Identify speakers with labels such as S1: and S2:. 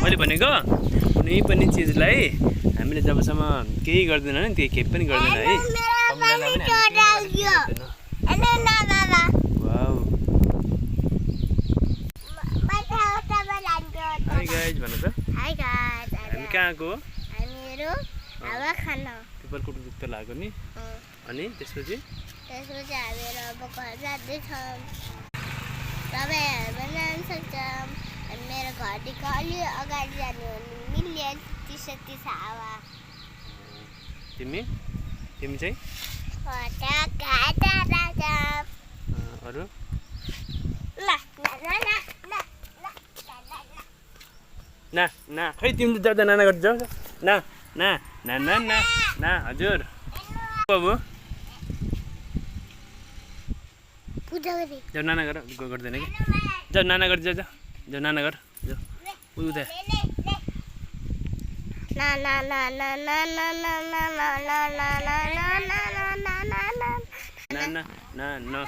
S1: मैले भनेको कुनै पनि चिजलाई हामीले जबसम्म केही गर्दैन नि त्यही केही पनि गर्दैन है। वाउ हाई गाइज भन त। हामी कहाँ गएको?
S2: हामीहरू हावा खान।
S1: पिपलको रुख त लाग्यो नि। अनि त्यसपछि
S2: हामीहरू अब घर जाँदैछौँ। तपाईँहरू पनि जान सक्छ। मेरो घरदेखि अलि अगाडि जानु भने मिलियन 30 हावा।
S1: तिमी चाहिँ अरू ना खै तिमीले जाँदा नाना गर्दै जाऊ ना ना ना ना ना ना हजुर बाबु जाऊ नाना गर गर्दैन कि जाऊ नाना गर्दै जाऊ जाऊ नाना गर जाऊ उता ना ना ना